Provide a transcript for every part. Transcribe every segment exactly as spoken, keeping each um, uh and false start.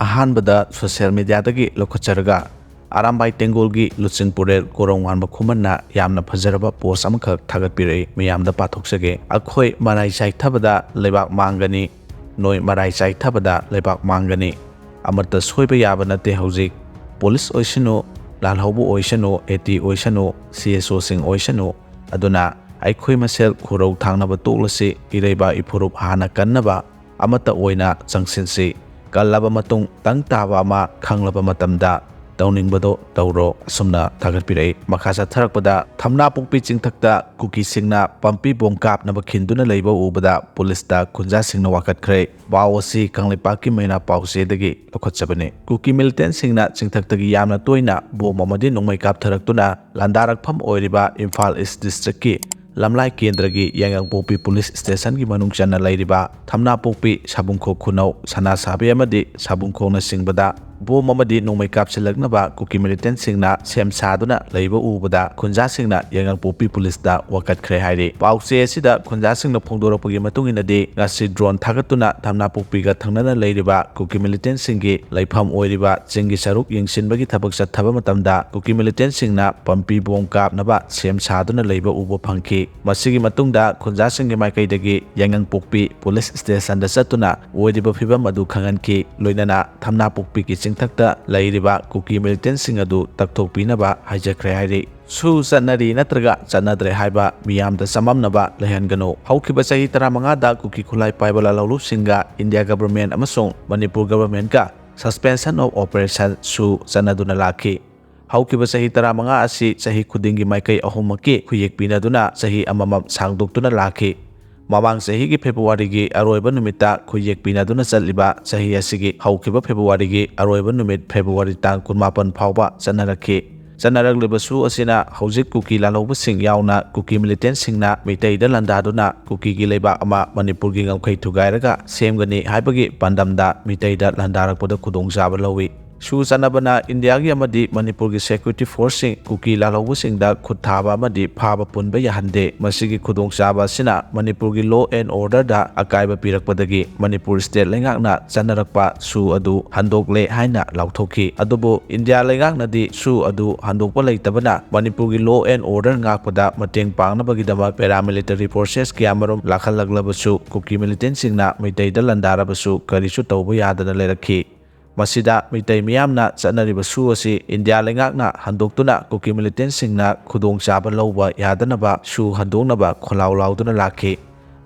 ꯑꯍꯥꯟꯕꯗ ꯁꯣꯁꯤꯌꯦꯜ ꯃꯦꯗꯤꯌꯥꯗꯒꯤ ꯂꯧꯈꯠꯆꯔꯒ ꯑꯔꯥꯝꯕꯥꯏ ꯇꯦꯡꯒꯣꯜꯒꯤ ꯂꯨꯆꯤꯡ ꯄꯨꯔꯦꯜ ꯀꯣꯔꯧꯉꯥꯟꯕ ꯈꯨꯃꯟꯅ ꯌꯥꯝꯅ ꯐꯖꯔꯕ ꯄꯣꯁ ꯑꯃꯈꯛ ꯊꯥꯒꯠꯄꯤꯔꯛꯏ꯫ ꯃꯌꯥꯝꯗ ꯄꯥꯊꯣꯛꯆꯒꯦ꯫ ꯑꯩꯈꯣꯏ ꯃꯔꯥꯏ ꯆꯥꯏꯊꯕꯗ ꯂꯩꯕꯥꯛ ꯃꯥꯡꯒꯅꯤ, ꯅꯣꯏ ꯃꯔꯥꯏ ꯆꯥꯏꯊꯕꯗ ꯂꯩꯕꯥꯛ ꯃꯥꯡꯒꯅꯤ꯫ ꯑꯃꯠꯇ ꯁꯣꯏꯕ ꯌꯥꯕ ꯅꯠꯇꯦ ꯍꯧꯖꯤꯛ꯫ ꯄꯨꯂꯤꯁ ꯑꯣꯏꯁꯅꯨ, ꯂꯥꯜꯍꯧꯕ ꯑꯣꯏꯁꯅꯨ, ꯑꯦ ꯇꯤ ꯑꯣꯏꯁꯅꯨ, ꯁꯤ ꯑꯦꯁ ꯑꯣꯁꯤꯡ ꯑꯣꯏꯁꯅꯨ꯫ ꯑꯗꯨꯅ ꯑꯩꯈꯣꯏ ꯃꯁꯦꯜ ꯈꯨꯔꯧ ꯊꯥꯡꯅꯕ ꯇꯣꯛꯂꯁꯤ, ꯏꯔꯩꯕꯥꯛ ꯏꯐꯨꯔꯨꯞ ꯍꯥꯟꯅ ꯀꯟꯅꯕ ꯑꯃꯠꯇ ꯑꯣꯏꯅ ꯆꯪꯁꯤꯟꯁꯤ꯫ ꯀꯜꯂꯕ ꯃꯇꯨꯡ ꯇꯪ ꯇꯥꯕ ꯑꯃ ꯈꯪꯂꯕ ꯃꯇꯝꯗ ꯇꯧꯅꯤꯡꯕꯗꯣ ꯇꯧꯔꯣ, ꯑꯁꯨꯝꯅ ꯊꯥꯒꯠꯄꯤꯔꯛꯏ꯫ ꯃꯈꯥ ꯆꯠꯊꯔꯛꯄꯗ ꯊꯝꯅꯥꯄꯣꯛꯄꯤ ꯆꯤꯡꯊꯛꯇ ꯀꯨꯀꯤꯁꯤꯡꯅ ꯄꯝꯄꯤ ꯕꯣꯝ ꯀꯥꯞꯅꯕ ꯈꯤꯟꯗꯨꯅ ꯂꯩꯕ ꯎꯕꯗ ꯄꯨꯂꯤꯁꯇ ꯈꯨꯟꯖꯥꯁꯤꯡꯅ ꯋꯥꯀꯠꯈ꯭ꯔꯦ꯫ ꯄꯥꯎ ꯑꯁꯤ ꯀꯪꯂꯩꯄꯥꯛꯀꯤ ꯃꯩꯔꯥ ꯄꯥꯎꯆꯦꯗꯒꯤ ꯂꯧꯈꯠꯆꯕꯅꯤ꯫ ꯀꯨꯀꯤ ꯃꯤꯂꯤꯇꯦꯟꯁꯤꯡꯅ ꯆꯤꯡꯊꯛꯇꯒꯤ ꯌꯥꯝꯅ ꯇꯣꯏꯅ ꯕꯣꯝ ꯑꯃꯗꯤ ꯅꯣꯡꯃꯩ ꯀꯥꯞꯊꯔꯛꯇꯨꯅ ꯂꯥꯟꯗꯥꯔꯛꯐꯝ ꯑꯣꯏꯔꯤꯕ ꯏꯝꯐꯥꯜ ꯏꯁ ꯗꯤꯁꯇ꯭ꯔꯤꯛꯀꯤ ꯂꯝꯂꯥꯏ ꯀꯦꯟꯗ꯭ꯔꯒꯤ ꯌꯥꯏꯉꯪꯄꯣꯛꯄꯤ ꯄꯨꯂꯤꯁ ꯁ꯭ꯇꯦꯁꯟꯒꯤ ꯃꯅꯨꯡ ꯆꯟꯅ ꯂꯩꯔꯤꯕ ꯊꯝꯅꯥꯄꯣꯛꯄꯤ, ꯁꯥꯕꯨꯡꯈꯣꯛ ꯈꯨꯅꯧ, ꯁꯅꯥꯁꯥꯕꯤ ꯑꯃꯗꯤ ꯁꯥꯕꯨꯡꯈꯣꯡꯅꯆꯤꯡꯕꯗ ꯕꯣꯝ ꯑꯃꯗꯤ ꯅꯣꯡꯃꯩ ꯀꯥꯞꯁꯤꯜꯂꯛꯅꯕ ꯀꯨꯀꯤ ꯃꯤꯂꯤꯇꯦꯟꯁꯤꯡꯅ ꯁꯦꯝ ꯁꯥꯗꯨꯅ ꯂꯩꯕ ꯎꯕꯗ ꯈꯨꯟꯖꯥꯁꯤꯡꯅ ꯌꯥꯏꯉꯪꯄꯣꯛꯄꯤ ꯄꯨꯂꯤꯁꯇ ꯋꯥꯀꯠꯈ꯭ꯔꯦ ꯍꯥꯏꯔꯤ꯫ ꯄꯥꯎꯆꯦ ꯑꯁꯤꯗ ꯈꯨꯟꯖꯥꯁꯤꯡꯅ ꯐꯣꯡꯗꯣꯔꯛꯄꯒꯤ ꯃꯇꯨꯡ ꯏꯟꯅꯗꯤ ꯉꯁꯤ ꯗ꯭ꯔꯣꯟ ꯊꯥꯒꯠꯇꯨꯅ ꯊꯝꯅꯥꯄꯣꯛꯄꯤꯒ ꯊꯪꯅꯅ ꯂꯩꯔꯤꯕ ꯀꯨꯀꯤ ꯃꯤꯂꯤꯇꯦꯟꯁꯤꯡꯒꯤ ꯂꯩꯐꯝ ꯑꯣꯏꯔꯤꯕ ꯆꯤꯡꯒꯤ ꯁꯔꯨꯛ ꯌꯦꯡꯁꯤꯟꯕꯒꯤ ꯊꯕꯛ ꯆꯠꯊꯕ ꯃꯇꯝꯗ ꯀꯨꯀꯤ ꯃꯤꯂꯤꯇꯦꯟꯁꯤꯡꯅ ꯄꯝꯄꯤ ꯕꯣꯝ ꯀꯥꯞꯅꯕ ꯁꯦꯝ ꯁꯥꯗꯨꯅ ꯂꯩꯕ ꯎꯕ ꯐꯪꯈꯤ꯫ ꯃꯁꯤꯒꯤ ꯃꯇꯨꯡꯗ ꯈꯨꯟꯖꯥꯁꯤꯡꯒꯤ ꯃꯥꯏꯀꯩꯗꯒꯤ ꯌꯥꯏꯉꯪꯄꯣꯛꯄꯤ ꯄꯨꯂꯤꯁ ꯁ꯭ꯇꯦꯁꯟꯗ ꯆꯠꯇꯨꯅ ꯑꯣꯏꯔꯤꯕ ꯐꯤꯕꯝ ꯑꯗꯨ ꯈꯪꯍꯟꯈꯤ꯫ ꯂꯣꯏꯅꯅ ꯊꯝꯅꯥꯄꯣꯛꯄꯤꯒꯤ ꯆꯤꯡꯊꯛꯇ ꯂꯩꯔꯤꯕ ꯀꯨꯀꯤ ꯃꯤꯂꯤꯇꯦꯟꯁꯤꯡ ꯑꯗꯨ ꯇꯛꯊꯣꯛꯄꯤꯅꯕ ꯍꯥꯏꯖꯈ꯭ꯔꯦ ꯍꯥꯏꯔꯤ꯫ ꯁꯨ ꯆꯠꯅꯔꯤ ꯅꯠꯇ꯭ꯔꯒ ꯆꯠꯅꯗ꯭ꯔꯦ ꯍꯥꯏꯕ ꯃꯤꯌꯥꯝꯗ ꯆꯃꯝꯅꯕ ꯂꯩꯍꯟꯒꯅꯨ꯫ ꯍꯧꯈꯤꯕ ꯆꯍꯤ ꯇꯔꯥꯃꯉꯥꯗ ꯀꯨꯀꯤ ꯈꯨꯠꯂꯥꯏ ꯄꯥꯏꯕ ꯂꯥꯜꯍꯧꯂꯨꯞꯁꯤꯡꯒ ꯏꯟꯗꯤꯌꯥ ꯒꯚꯔꯟꯃꯦꯟꯠ ꯑꯃꯁꯨꯡ ꯃꯅꯤꯄꯨꯔ ꯒꯚꯔꯟꯃꯦꯟꯠꯀ Suspension of Operation ꯁꯨ ꯆꯠꯅꯗꯨꯅ ꯂꯥꯛꯈꯤ꯫ ꯍꯧꯈꯤꯕ ꯆꯍꯤ ꯇꯔꯥꯃꯉꯥ ꯑꯁꯤ ꯆꯍꯤ ꯈꯨꯗꯤꯡꯒꯤ ꯃꯥꯏꯀꯩ ꯑꯍꯨꯝꯃꯛꯀꯤ ꯈꯨꯌꯦꯛ ꯄꯤꯅꯗꯨꯅ ꯆꯍꯤ ꯑꯃꯃꯝ ꯁꯥꯡꯗꯣꯛꯇꯨꯅ ꯂꯥꯛꯈꯤ꯫ ꯃꯃꯥꯡ ꯆꯍꯤꯒꯤ ꯐꯦꯕ꯭ꯔꯨꯋꯥꯔꯤꯒꯤ ꯑꯔꯣꯏꯕ ꯅꯨꯃꯤꯠꯇ ꯈꯨꯌꯦꯛ ꯄꯤꯅꯗꯨꯅ ꯆꯠꯂꯤꯕ ꯆꯍꯤ ꯑꯁꯤꯒꯤ ꯍꯧꯈꯤꯕ ꯐꯦꯕ꯭ꯔꯨꯋꯥꯔꯤꯒꯤ ꯑꯔꯣꯏꯕ ꯅꯨꯃꯤꯠ ꯐꯦꯕ꯭ꯔꯨꯋꯥꯔꯤ ꯇꯥꯡ ꯀꯨꯟꯃꯥꯄꯟ ꯐꯥꯎꯕ ꯆꯠꯅꯔꯛꯈꯤ꯫ ꯆꯠꯅꯔꯛꯂꯤꯕ ꯁꯨ ꯑꯁꯤꯅ ꯍꯧꯖꯤꯛ ꯀꯨꯀꯤ ꯂꯥꯜꯍꯧꯕꯁꯤꯡ ꯌꯥꯎꯅ ꯀꯨꯀꯤ ꯃꯤꯂꯤꯇꯦꯟꯁꯤꯡꯅ ꯃꯤꯇꯩꯗ ꯂꯥꯟꯗꯥꯗꯨꯅ ꯀꯨꯀꯤꯒꯤ ꯂꯩꯕꯥꯛ ꯑꯃ ꯃꯅꯤꯄꯨꯔꯒꯤ ꯉꯝꯈꯩ ꯊꯨꯒꯥꯏꯔꯒ ꯁꯦꯝꯒꯅꯤ ꯍꯥꯏꯕꯒꯤ ꯄꯥꯟꯗꯝꯗ ꯃꯤꯇꯩꯗ ꯂꯥꯟꯗꯥꯔꯛꯄꯗ ꯈꯨꯗꯣꯡꯆꯥꯕ ꯂꯧꯏ꯫ ꯁꯨ ꯆꯠꯅꯕꯅ ꯏꯟꯗꯤꯌꯥꯒꯤ ꯑꯃꯗꯤ ꯃꯅꯤꯄꯨꯔꯒꯤ ꯁꯦꯀ꯭ꯌꯨꯔꯤꯇꯤ ꯐꯣꯔꯁꯁꯤꯡ ꯀꯨꯀꯤ ꯂꯥꯜꯍꯧꯕꯁꯤꯡꯗ ꯈꯨꯠ ꯊꯥꯕ ꯑꯃꯗꯤ ꯐꯥꯕ ꯄꯨꯟꯕ ꯌꯥꯍꯟꯗꯦ꯫ ꯃꯁꯤꯒꯤ ꯈꯨꯗꯣꯡꯆꯥꯕ ꯑꯁꯤꯅ ꯃꯅꯤꯄꯨꯔꯒꯤ ꯂꯣ ꯑꯦꯟ ꯑꯣꯔꯗꯔꯗ ꯑꯀꯥꯏꯕ ꯄꯤꯔꯛꯄꯗꯒꯤ ꯃꯅꯤꯄꯨꯔ ꯁ꯭ꯇꯦꯠ ꯂꯩꯉꯥꯛꯅ ꯆꯠꯅꯔꯛꯄ ꯁꯨ ꯑꯗꯨ ꯍꯟꯗꯣꯛꯂꯦ ꯍꯥꯏꯅ ꯂꯥꯎꯊꯣꯛꯈꯤ꯫ ꯑꯗꯨꯕꯨ ꯏꯟꯗꯤꯌꯥ ꯂꯩꯉꯥꯛꯅꯗꯤ ꯁꯨ ꯑꯗꯨ ꯍꯟꯗꯣꯛꯄ ꯂꯩꯇꯕꯅ ꯃꯅꯤꯄꯨꯔꯒꯤ ꯂꯣ ꯑꯦꯟ ꯑꯣꯔꯗꯔ ꯉꯥꯛꯄꯗ ꯃꯇꯦꯡ ꯄꯥꯡꯅꯕꯒꯤꯗꯃꯛ ꯄꯦꯔꯥꯃꯤꯂꯤꯇꯔꯤ ꯐꯣꯔꯁꯦꯁ ꯀꯌꯥꯃꯔꯨꯝ ꯂꯥꯛꯍꯜꯂꯛꯂꯕꯁꯨ ꯀꯨꯀꯤ ꯃꯤꯂꯤꯇꯦꯟꯁꯤꯡꯅ ꯃꯩꯇꯩꯗ ꯂꯥꯟꯗꯥꯔꯕꯁꯨ ꯀꯔꯤꯁꯨ ꯇꯧꯕ ꯌꯥꯗꯅ ꯂꯩꯔꯛꯈꯤ꯫ ꯃꯁꯤꯗ ꯃꯤꯇꯩ ꯃꯤꯌꯥꯝꯅ ꯆꯠꯅꯔꯤꯕ ꯁꯨ ꯑꯁꯤ ꯏꯟꯗꯤꯌꯥ ꯂꯩꯉꯥꯛꯅ ꯍꯟꯗꯣꯛꯇꯨꯅ ꯀꯨꯀꯤ ꯃꯤꯂꯤꯇꯦꯟꯁꯤꯡꯅ ꯈꯨꯗꯣꯡꯆꯥꯕ ꯂꯧꯕ ꯌꯥꯗꯅꯕ ꯁꯨ ꯍꯟꯗꯣꯛꯅꯕ ꯈꯣꯜꯂꯥꯎ ꯂꯥꯎꯗꯨꯅ ꯂꯥꯛꯈꯤ꯫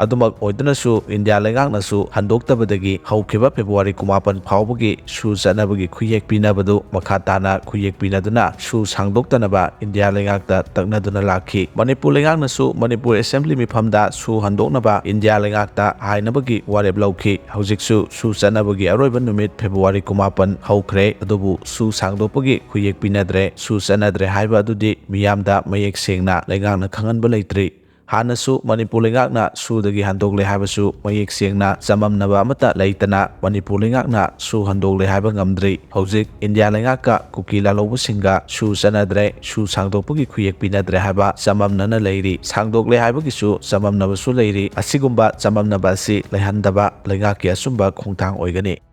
ꯑꯗꯨꯃꯛ ꯑꯣꯏꯗꯨꯅꯁꯨ ꯏꯟꯗꯤꯌꯥ ꯂꯩꯉꯥꯛꯅꯁꯨ ꯍꯟꯗꯣꯛꯇꯕꯗꯒꯤ ꯍꯧꯈꯤꯕ ꯐꯦꯕ꯭ꯔꯨꯋꯥꯔꯤ ꯀꯨꯟꯃꯥꯄꯟ ꯐꯥꯎꯕꯒꯤ ꯁꯨ ꯆꯠꯅꯕꯒꯤ ꯈꯨꯌꯦꯛ ꯄꯤꯅꯕꯗꯨ ꯃꯈꯥ ꯇꯥꯅ ꯈꯨꯌꯦꯛ ꯄꯤꯅꯗꯨꯅ ꯁꯨ ꯁꯥꯡꯗꯣꯛꯇꯅꯕ ꯏꯟꯗꯤꯌꯥ ꯂꯩꯉꯥꯛꯇ ꯇꯛꯅꯗꯨꯅ ꯂꯥꯛꯈꯤ꯫ ꯃꯅꯤꯄꯨꯔ ꯂꯩꯉꯥꯛꯅꯁꯨ ꯃꯅꯤꯄꯨꯔ ꯑꯦꯁꯦꯝꯕ꯭ꯂꯤ ꯃꯤꯐꯝꯗ ꯁꯨ ꯍꯟꯗꯣꯛꯅꯕ ꯏꯟꯗꯤꯌꯥ ꯂꯩꯉꯥꯛꯇ ꯍꯥꯏꯅꯕꯒꯤ ꯋꯥꯔꯦꯞ ꯂꯧꯈꯤ꯫ ꯍꯧꯖꯤꯛꯁꯨ ꯁꯨ ꯆꯠꯅꯕꯒꯤ ꯑꯔꯣꯏꯕ ꯅꯨꯃꯤꯠ ꯐꯦꯕ꯭ꯔꯨꯋꯥꯔꯤ ꯀꯨꯟꯃꯥꯄꯟ ꯍꯧꯈ꯭ꯔꯦ꯫ ꯑꯗꯨꯕꯨ ꯁꯨ ꯁꯥꯡꯗꯣꯛꯄꯒꯤ ꯈꯨꯌꯦꯛ ꯄꯤꯅꯗ꯭ꯔꯦ, ꯁꯨ ꯆꯠꯅꯗ꯭ꯔꯦ ꯍꯥꯏꯕ ꯑꯗꯨꯗꯤ ꯃꯤꯌꯥꯝꯗ ꯃꯌꯦꯛ ꯁꯦꯡꯅ ꯂꯩꯉꯥꯛꯅ ꯈꯪꯍꯟꯕ ꯂꯩꯇ꯭ꯔꯤ꯫ ꯍꯥꯟꯅꯁꯨ ꯃꯅꯤꯄꯨꯔ ꯂꯩꯉꯥꯛꯅ ꯁꯨꯗꯒꯤ ꯍꯟꯗꯣꯛꯂꯦ ꯍꯥꯏꯕꯁꯨ ꯃꯌꯦꯛ ꯁꯦꯡꯅ ꯆꯃꯝꯅꯕ ꯑꯃꯠꯇ ꯂꯩꯇꯅ ꯃꯅꯤꯄꯨꯔ ꯂꯩꯉꯥꯛꯅ ꯁꯨ ꯍꯟꯗꯣꯛꯂꯦ ꯍꯥꯏꯕ ꯉꯝꯗ꯭ꯔꯤ꯫ ꯍꯧꯖꯤꯛ ꯏꯟꯗꯤꯌꯥ ꯂꯩꯉꯥꯛꯀ ꯀꯨꯀꯤ ꯂꯥꯜꯍꯧꯕꯁꯤꯡꯒ ꯁꯨ ꯆꯠꯅꯗ꯭ꯔꯦ, ꯁꯨ ꯁꯥꯡꯗꯣꯛꯄꯒꯤ ꯈꯨꯌꯦꯛ ꯄꯤꯅꯗ꯭ꯔꯦ ꯍꯥꯏꯕ ꯆꯃꯝꯅꯅ ꯂꯩꯔꯤ꯫ ꯁꯥꯡꯗꯣꯛꯂꯦ ꯍꯥꯏꯕꯒꯤꯁꯨ ꯆꯃꯝꯅꯕꯁꯨ ꯂꯩꯔꯤ꯫ ꯑꯁꯤꯒꯨꯝꯕ ꯆꯃꯝꯅꯕ ꯑꯁꯤ ꯂꯩꯍꯟꯗꯕ ꯂꯩꯉꯥꯛꯀꯤ ꯑꯆꯨꯝꯕ ꯈꯣꯡꯊꯥꯡ ꯑꯣꯏꯒꯅꯤ꯫